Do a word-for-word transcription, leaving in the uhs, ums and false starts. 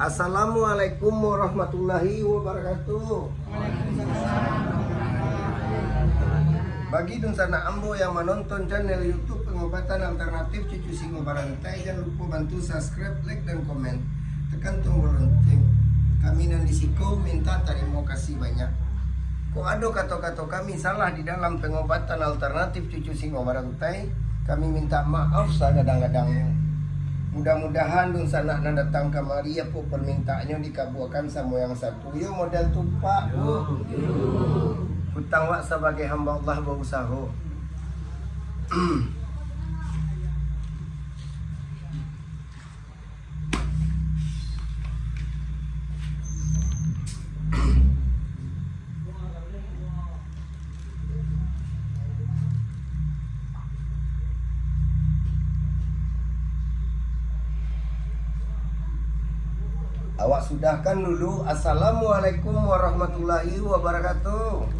Assalamualaikum warahmatullahi wabarakatuh. Bagi dunsanak ambo yang manonton channel YouTube Pengobatan Alternatif Cucu Singo Barantai, jan lupo bantu subscribe, like, dan komen. Tekan tombol lonceng. Kami nan di siko minta tarimo kasih banyak. Kok ado kato-kato kami salah di dalam Pengobatan Alternatif Cucu Singo Barantai, kami minta maaf sagadang-gadangnyo. Mudah-mudahan dunsanak nan datang kamari, apo parmintaannyo dikabuakan samo yang satu. Yo, model tu, Pak, Bu. Utang wak sabagai hamba Allah bausaho. Awak sudahkan dulu. Assalamualaikum warahmatullahi wabarakatuh.